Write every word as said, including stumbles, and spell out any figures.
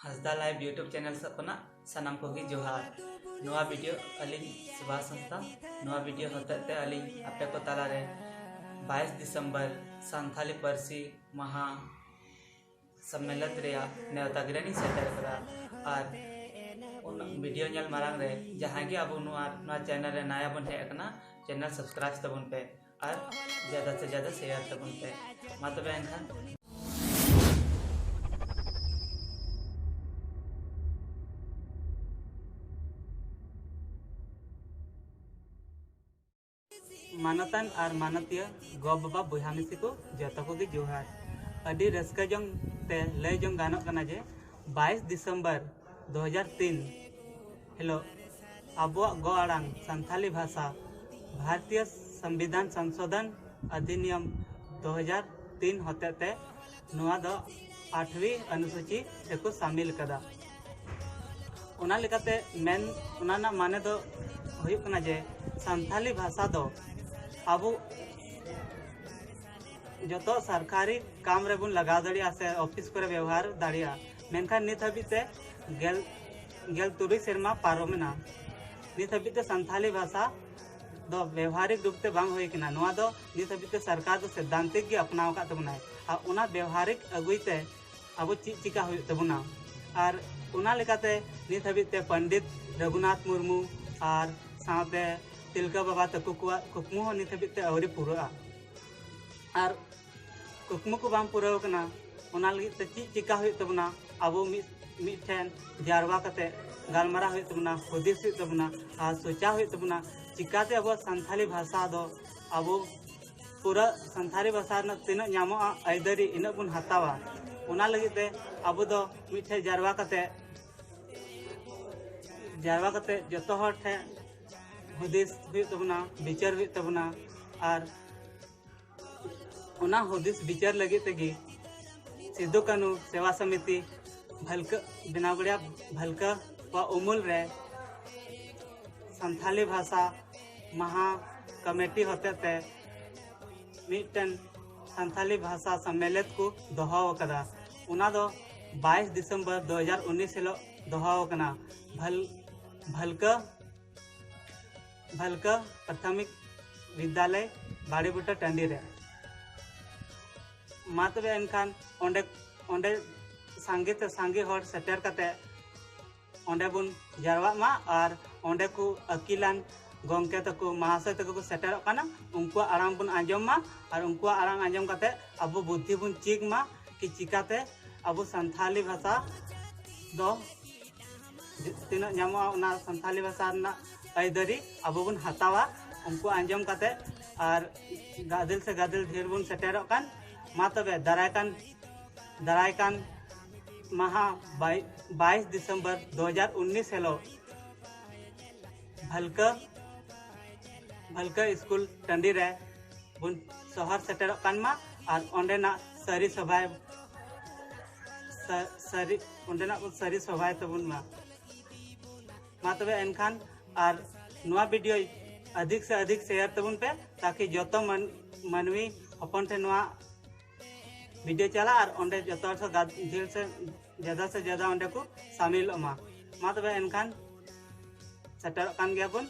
ᱦᱟᱸᱥᱫᱟ live YouTube channel ᱥᱮᱫ ᱠᱷᱚᱱᱟᱜ ᱥᱟᱱᱟᱢ ᱠᱚᱜᱮ ᱡᱚᱦᱟᱨ᱾ ᱱᱚᱣᱟ ᱵᱷᱤᱰᱤᱭᱳ ᱟᱹᱞᱤᱧ ᱥᱩᱵᱷᱟᱥ ᱦᱟᱸᱥᱫᱟ, ᱱᱚᱣᱟ ᱵᱷᱤᱰᱤᱭᱳ ᱦᱚᱛᱮᱡ ᱛᱮ ᱟᱹᱞᱤᱧ ᱟᱯᱮ ᱠᱚ ᱛᱟᱞᱟᱨᱮ ᱵᱟᱭᱤᱥ ᱰᱤᱥᱮᱢᱵᱚᱨ ᱥᱟᱱᱛᱟᱞᱤ ᱯᱟᱹᱨᱥᱤ ᱢᱟᱦᱟ ᱥᱮᱢᱞᱮᱫ ᱨᱮᱭᱟᱜ ᱱᱮᱣᱛᱟ ᱜᱤᱨᱟᱹᱞᱤᱧ ᱥᱮᱴᱮᱨ ᱠᱟᱫᱟ᱾ ᱟᱨ ᱚᱱᱟ ᱵᱷᱤᱰᱤᱭᱳ ᱧᱮᱞ ᱢᱟᱲᱟᱝ ᱨᱮ ᱡᱟᱦᱟᱸᱭ ᱜᱮ ᱟᱵᱚ ᱱᱚᱣᱟ, ᱱᱚᱣᱟ ᱪᱮᱱᱮᱞ ᱨᱮ ᱱᱟᱭᱟ ᱵᱚᱱ ᱦᱮᱡ ᱟᱠᱟᱱᱟ, ᱪᱮᱱᱮᱞ ᱥᱟᱵᱥᱠᱨᱟᱭᱤᱵ ᱛᱟᱵᱚᱱ ᱯᱮ ᱟᱨ ᱡᱟᱫᱟ ᱥᱮ ᱡᱟᱫᱟ ᱥᱮᱭᱟᱨ ᱛᱟᱵᱚᱱ ᱯᱮ᱾ ᱢᱟ ᱛᱚᱵᱮ ᱮᱱᱠᱷᱟᱱ ᱢᱟᱱᱚᱛᱟᱱ ᱟᱨ ᱢᱟᱱᱚᱛᱤᱭᱟᱹ ᱜᱚ ᱵᱟᱵᱟ ᱵᱚᱭᱦᱟ ᱢᱤᱥᱤ ᱠᱚ ᱡᱚᱛᱚ ᱠᱚᱜᱮ ᱡᱚᱦᱟᱨ᱾ ᱟᱹᱰᱤ ᱨᱟᱹᱥᱠᱟᱹ ᱡᱚᱝ ᱛᱮ ᱞᱟᱹᱭ ᱡᱚᱝ ᱜᱟᱱᱚᱜ ᱠᱟᱱᱟ ᱡᱮ ᱵᱟᱭᱤᱥ ᱰᱤᱥᱮᱢᱵᱚᱨ ᱫᱩ ᱦᱟᱡᱟᱨ ᱛᱤᱱ ᱦᱤᱞᱳᱜ ᱟᱵᱚᱣᱟᱜ ᱜᱚ ᱟᱲᱟᱝ ᱥᱟᱱᱛᱷᱟᱞᱤ ᱵᱷᱟᱥᱟ ᱵᱷᱟᱨᱚᱛᱤᱭᱚ ᱥᱚᱝᱵᱤᱫᱷᱟᱱ ᱥᱚᱝᱥᱳᱫᱷᱚᱱ ᱚᱫᱷᱤᱱᱤᱭᱚᱢ ᱫᱩ ᱦᱟᱡᱟᱨ ᱛᱤᱱ ᱦᱚᱛᱮᱛᱮ ᱱᱚᱣᱟ ᱫᱚ ᱟᱴᱷᱣᱤ ᱚᱱᱩᱥᱩᱪᱤ ᱨᱮᱠᱚ ᱥᱟᱢᱤᱞ ᱠᱟᱫᱟ᱾ ᱚᱱᱟ ᱞᱮᱠᱟᱛᱮ ᱢᱮᱱ, ᱚᱱᱟ ᱨᱮᱱᱟᱜ ᱢᱟᱱᱮ ᱫᱚ ᱦᱩᱭᱩᱜ ᱠᱟᱱᱟ ᱡᱮ ᱥᱟᱱᱛᱷᱟᱞᱤ ᱵᱷᱟᱥᱟ ᱫᱚ ᱟᱵᱚ ᱡᱚᱛᱚ ᱥᱚᱨᱠᱟᱨᱤ ᱠᱟᱢ ᱨᱮᱵᱚᱱ ᱞᱟᱜᱟᱣ ᱫᱟᱲᱮᱭᱟᱜᱼᱟ ᱥᱮ ᱚᱯᱷᱤᱥ ᱠᱚᱨᱮ ᱵᱮᱣᱦᱟᱨ ᱫᱟᱲᱮᱭᱟᱜᱼᱟ᱾ ᱢᱮᱱᱠᱷᱟᱱ ᱱᱤᱛ ᱦᱟᱹᱵᱤᱡ ᱛᱮ ᱜᱮᱞ, ᱜᱮᱞ ᱛᱩᱨᱩᱭ ᱥᱮᱨᱢᱟ ᱯᱟᱨᱚᱢᱮᱱᱟ, ᱱᱤᱛ ᱦᱟᱹᱵᱤᱡ ᱛᱮ ᱥᱟᱱᱛᱷᱟᱞᱤ ᱵᱷᱟᱥᱟ ᱫᱚ ᱵᱮᱣᱦᱟᱨᱤᱠ ᱨᱩᱯ ᱛᱮ ᱵᱟᱝ ᱦᱩᱭ ᱠᱟᱱᱟ᱾ ᱱᱚᱣᱟ ᱫᱚ ᱱᱤᱛ ᱦᱟᱹᱵᱤᱡ ᱛᱮ ᱥᱚᱨᱠᱟᱨ ᱫᱚ ᱥᱤᱫᱽᱫᱷᱟᱱᱛᱤᱠ ᱜᱮ ᱟᱯᱱᱟᱣ ᱟᱠᱟᱫ ᱛᱟᱵᱚᱱᱟᱭ᱾ ᱟᱨ ᱚᱱᱟ ᱵᱮᱣᱦᱟᱨᱤᱠ ᱟᱹᱜᱩᱭ ᱛᱮ ᱟᱵᱚ ᱪᱮᱫ ᱪᱤᱠᱟ ᱦᱩᱭᱩᱜ ᱛᱟᱵᱚᱱᱟ ᱟᱨ ᱚᱱᱟ ᱞᱮᱠᱟᱛᱮ ᱱᱤᱛ ᱦᱟᱹᱵᱤᱡ ᱛᱮ ᱯᱚᱱᱰᱤᱛ ᱨᱚᱜᱷᱩᱱᱟᱛᱷ ᱢᱩᱨᱢᱩ ᱟᱨ ᱥᱟᱶᱛᱮ ᱛᱤᱞᱠᱟᱹ ᱵᱟᱵᱟ ᱛᱟᱠᱚ ᱠᱚᱣᱟᱜ ᱠᱩᱠᱢᱩ ᱦᱚᱸ ᱱᱤᱛ ᱦᱟᱹᱵᱤᱡ ᱛᱮ ᱟᱹᱣᱨᱤ ᱯᱩᱨᱟᱹᱜᱼᱟ᱾ ᱟᱨ ᱠᱩᱠᱢᱩ ᱠᱚ ᱵᱟᱝ ᱯᱩᱨᱟᱹᱣ ᱠᱟᱱᱟ, ᱚᱱᱟ ᱞᱟᱹᱜᱤᱫ ᱛᱮ ᱪᱮᱫ ᱪᱤᱠᱟ ᱦᱩᱭᱩᱜ ᱛᱟᱵᱚᱱᱟ? ᱟᱵᱚ ᱢᱤᱫ, ᱢᱤᱫ ᱴᱷᱮᱱ ᱡᱟᱨᱣᱟ ᱠᱟᱛᱮ ᱜᱟᱞᱢᱟᱨᱟᱣ ᱦᱩᱭᱩᱜ ᱛᱟᱵᱚᱱᱟ, ᱦᱩᱫᱤᱥ ᱦᱩᱭᱩᱜ ᱛᱟᱵᱚᱱᱟ ᱟᱨ ᱥᱚᱪᱟᱣ ᱦᱩᱭᱩᱜ ᱛᱟᱵᱚᱱᱟ᱾ ᱪᱤᱠᱟᱛᱮ ᱟᱵᱚᱣᱟᱜ ᱥᱟᱱᱛᱷᱟᱞᱤ ᱵᱷᱟᱥᱟ ᱫᱚ ᱟᱵᱚ ᱯᱩᱨᱟᱹ ᱥᱟᱱᱛᱷᱟᱞᱤ ᱵᱷᱟᱥᱟ ᱨᱮᱱᱟᱜ ᱛᱤᱱᱟᱹᱜ ᱧᱟᱢᱚᱜᱼᱟ ᱟᱹᱭᱫᱟᱹᱨᱤ, ᱤᱱᱟᱹᱜ ᱵᱚᱱ ᱦᱟᱛᱟᱣᱟ᱾ ᱚᱱᱟ ᱞᱟᱹᱜᱤᱫ ᱛᱮ ᱟᱵᱚ ᱫᱚ ᱢᱤᱫ ᱴᱷᱮᱱ ᱡᱟᱨᱣᱟ ᱠᱟᱛᱮ, ᱡᱟᱨᱣᱟ ᱠᱟᱛᱮ ᱡᱚᱛᱚ ᱦᱚᱲ ᱴᱷᱮᱱ ᱦᱩᱫᱤᱥ ᱦᱩᱭᱩᱜ ᱛᱟᱵᱚᱱᱟ, ᱵᱤᱪᱟᱹᱨ ᱦᱩᱭᱩᱜ ᱛᱟᱵᱚᱱᱟ᱾ ᱟᱨ ᱚᱱᱟ ᱦᱩᱫᱤᱥ ᱵᱤᱪᱟᱹᱨ ᱞᱟᱹᱜᱤᱫ ᱛᱮᱜᱮ ᱥᱤᱫᱩ ᱠᱟᱹᱱᱦᱩ ᱥᱮᱵᱟ ᱥᱚᱢᱤᱛᱤ ᱵᱷᱟᱹᱞᱠᱟᱹ, ᱵᱮᱱᱟᱣ ᱜᱚᱲᱤᱭᱟ ᱵᱷᱟᱹᱞᱠᱟᱹ ᱠᱚᱣᱟᱜ ᱩᱢᱩᱞ ᱨᱮ ᱥᱟᱱᱛᱷᱟᱞᱤ ᱵᱷᱟᱥᱟ ᱢᱟᱦᱟ ᱠᱚᱢᱤᱴᱤ ᱦᱚᱛᱮᱛᱮ ᱢᱤᱫᱴᱮᱱ ᱥᱟᱱᱛᱷᱟᱞᱤ ᱵᱷᱟᱥᱟ ᱥᱚᱢᱢᱮᱞᱚᱱ ᱠᱚ ᱫᱚᱦᱚ ᱟᱠᱟᱫᱟ᱾ ᱚᱱᱟ ᱫᱚ ᱵᱟᱭᱤᱥ ᱰᱤᱥᱮᱢᱵᱚᱨ ᱫᱩ ᱦᱟᱡᱟᱨ ᱩᱱᱤᱥ ᱦᱤᱞᱳᱜ ᱫᱚᱦᱚ ᱟᱠᱟᱱᱟ ᱵᱷᱟᱞ ᱵᱷᱟᱞᱠᱟᱹ ᱵᱷᱟᱞᱠᱟᱹ ᱯᱨᱟᱛᱷᱚᱢᱤᱠ ᱵᱤᱫᱽᱭᱟᱞᱚᱭ ᱵᱟᱲᱮᱵᱩᱴᱟᱹ ᱴᱟᱺᱰᱤ ᱨᱮ᱾ ᱢᱟ ᱛᱚᱵᱮ ᱮᱱᱠᱷᱟᱱ ᱚᱸᱰᱮ ᱚᱸᱰᱮ ᱥᱟᱸᱜᱮ ᱛᱮ ᱥᱟᱸᱜᱮ ᱦᱚᱲ ᱥᱮᱴᱮᱨ ᱠᱟᱛᱮ ᱚᱸᱰᱮ ᱵᱚᱱ ᱡᱟᱨᱣᱟᱜ ᱢᱟ ᱟᱨ ᱚᱸᱰᱮ ᱠᱚ ᱟᱹᱠᱤᱞᱟᱱ ᱜᱚᱢᱠᱮ ᱛᱟᱠᱚ ᱢᱟᱦᱟᱥᱚᱭ ᱛᱟᱠᱚ ᱠᱚ ᱥᱮᱴᱮᱨᱚᱜ ᱠᱟᱱᱟ, ᱩᱱᱠᱩᱣᱟᱜ ᱟᱲᱟᱝ ᱵᱚᱱ ᱟᱸᱡᱚᱢ ᱢᱟ ᱟᱨ ᱩᱱᱠᱩᱣᱟᱜ ᱟᱲᱟᱝ ᱟᱸᱡᱚᱢ ᱠᱟᱛᱮ ᱟᱵᱚ ᱵᱩᱫᱽᱫᱷᱤ ᱵᱚᱱ ᱪᱮᱫ ᱢᱟ ᱠᱤ ᱪᱤᱠᱟᱛᱮ ᱟᱵᱚ ᱥᱟᱱᱛᱷᱟᱞᱤ ᱵᱷᱟᱥᱟ ᱫᱚ ᱛᱤᱱᱟᱹᱜ ᱧᱟᱢᱚᱜᱼᱟ ᱚᱱᱟ ᱥᱟᱱᱛᱷᱟᱞᱤ ᱵᱷᱟᱥᱟ ᱨᱮᱱᱟᱜ ᱟᱹᱭᱫᱟᱹᱨᱤ ᱟᱵᱚ ᱵᱚᱱ ᱦᱟᱛᱟᱣᱟ᱾ ᱩᱱᱠᱩ ᱟᱸᱡᱚᱢ ᱠᱟᱛᱮ ᱟᱨ ᱜᱟᱫᱮᱞ ᱥᱮ ᱜᱟᱫᱮᱞ ᱰᱷᱮᱨ ᱵᱚᱱ ᱥᱮᱴᱮᱨᱚᱜ ᱠᱟᱱ, ᱢᱟ ᱛᱚᱵᱮ ᱫᱟᱨᱟᱭ ᱠᱟᱱ ᱫᱟᱨᱟᱭ ᱠᱟᱱ ᱢᱟᱦᱟ ᱵᱟᱭᱤᱥ ᱰᱤᱥᱮᱢᱵᱚᱨ ᱫᱩ ᱦᱟᱡᱟᱨ ᱩᱱᱤᱥ ᱦᱤᱞᱳᱜ ᱵᱷᱟᱞᱠᱟᱹ ᱵᱷᱟᱞᱠᱟᱹ ᱥᱠᱩᱞ ᱴᱟᱺᱰᱤ ᱨᱮ ᱵᱚᱱ ᱥᱚᱦᱚᱨ ᱥᱮᱴᱮᱨᱚᱜ ᱠᱟᱱ ᱢᱟ ᱟᱨ ᱚᱸᱰᱮᱱᱟᱜ ᱥᱟᱹᱨᱤ ᱥᱚᱵᱷᱟᱭ ᱥᱟ- ᱥᱟᱹᱨᱤ ᱚᱸᱰᱮᱱᱟᱜ ᱵᱚᱱ ᱥᱟᱹᱨᱤ ᱥᱚᱵᱷᱟᱭ ᱛᱟᱵᱚᱱ ᱢᱟ᱾ ᱢᱟ ᱛᱚᱵᱮ ᱮᱱᱠᱷᱟᱱ ᱟᱨ ᱱᱚᱣᱟ ᱵᱷᱤᱰᱤᱭᱳ ᱟᱫᱷᱤᱠ ᱥᱮ ᱟᱫᱷᱤᱠ ᱥᱮᱭᱟᱨ ᱛᱟᱵᱚᱱ ᱯᱮ, ᱛᱟᱠᱤ ᱡᱚᱛᱚ ᱢᱟᱱ- ᱢᱟᱹᱱᱢᱤ ᱦᱚᱯᱚᱱ ᱴᱷᱮᱱ ᱱᱚᱣᱟ ᱵᱷᱤᱰᱤᱭᱳ ᱪᱟᱞᱟᱜ ᱟᱨ ᱚᱸᱰᱮ ᱡᱚᱛᱚ ᱦᱚᱲ ᱥᱮ ᱜᱟᱫ- ᱰᱷᱮᱨ ᱥᱮ ᱡᱟᱫᱟ ᱥᱮ ᱡᱟᱫᱟ ᱚᱸᱰᱮ ᱠᱚ ᱥᱟᱢᱤᱞᱚᱜ ᱢᱟ᱾ ᱢᱟ ᱛᱚᱵᱮ ᱮᱱᱠᱷᱟᱱ ᱥᱮᱴᱮᱨᱚᱜ ᱠᱟᱱ ᱜᱮᱭᱟ ᱵᱚᱱ᱾